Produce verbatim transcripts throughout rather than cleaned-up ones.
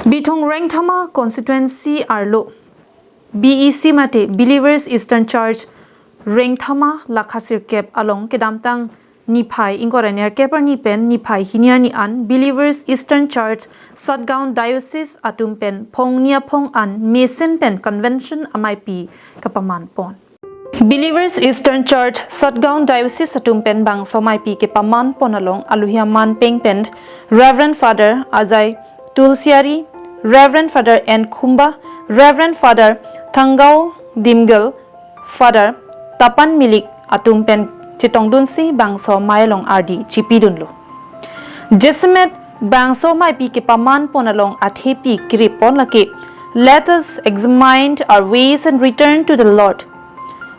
Bithung Rengthama constituency arlo B E C mate Believers Eastern Church Rengthama lakha sirkep along kedamtang niphai ingkoi ra nerkep arni pen niphai hini arni an Believers Eastern Church Satgaon Diocese atum pen phongni aphong an mesen pen convention amaipi kapaman pon. Believers Eastern Church Satgaon Diocese atum pen bangso amaipi kepaman pon along alohi aman peng pen Reverend Father Ajai Tulsiari, Reverend Father N Khumba, Reverend Father Thangau Dimgal, Father Tapan Milik atum pen chetongdunsi bangso amai along ardi chipidunlo. Jasemet bangso amaipi kepaman pon along athepi kiri pon lake, "Let us examine our ways and return to the Lord."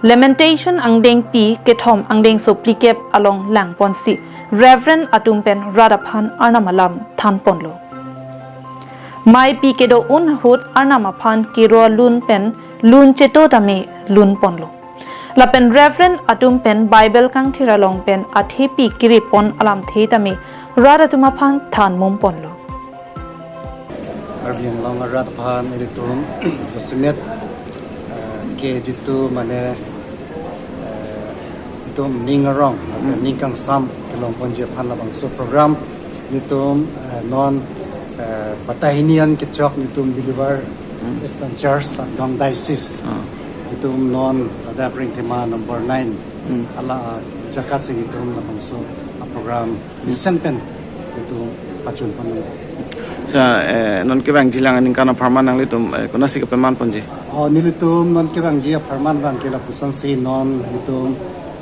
Lamentation angdengpi kethom angdengso phlikep along lang ponsi Reverend atum pen rat aphan Arnam alam than ponlo. Amaipi kedo-un ahut Arnam aphan kero lun pen lun cheto tame lun ponlo. Lapen Reverend atum pen Bible kangthir along pen athepi kiri pon alamthe tame rat atum aphan than mum ponlo. Karbi Anglong arat aphan ilitum jasemet, eh, ke jitu mane, eh, itum ning arong, ning kangsam kelong ponji aphan labangso program ilitum, eh, non, eh, patahini an kechok ilitum Believer Eastern Church Satgaon Diocese. Itum non ladak Rengthama number nine. Ala, ah, jagat si itum labangso a program mesen pen itum pachun pon. Sa, eh, non kevangji lang aningkan apharman nanglitum, eh, konasi kepaman ponji? Oh, nelitum non kevangji apharman abang ke lapusonsi non itum,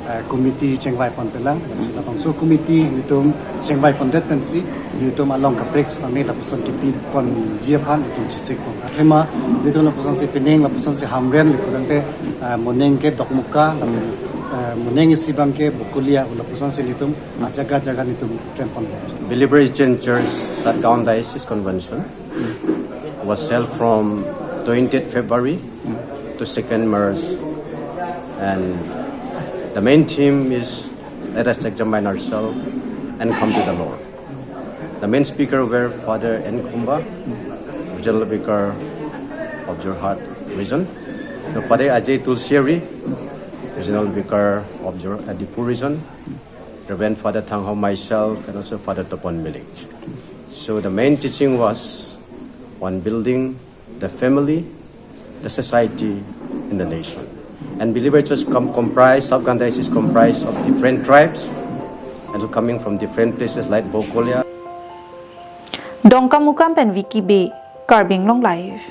eh, committee chengvai pon pelang, lasi labangso committee itum chengvai pondet pensi itum along kaprek sitame lapuson kepi ponji aphan itum chesik pon. Athema itum lapusonsi penang lapusonsi Hamren le pudangte, eh, moneng ke Dokmoka, lapen, eh, moneng isi abang ke Bokolia, lapusonsi itum ajaga jaga itum klem pon. Believer Eastern Church Satgaon Diocese Convention was held from twentieth February to second March, and the main theme is, "Let us examine ourselves and come to the Lord." The main speaker were Father N Khumba, Regional Vicar of Jorhat Region, the Father Ajay Tulsiari, Regional Vicar of Jor-, uh, Diphu Region, Reverend Father Thangho, myself, and also Father Tapan Milik. So the main teaching was on building the family, the society, and the nation. And Believer Church com-, comprised, Satgaon Diocese is comprised of different tribes and coming from different places like Bokolia. Dongkamukam pen Vicky Bey, Karbi Anglong Live.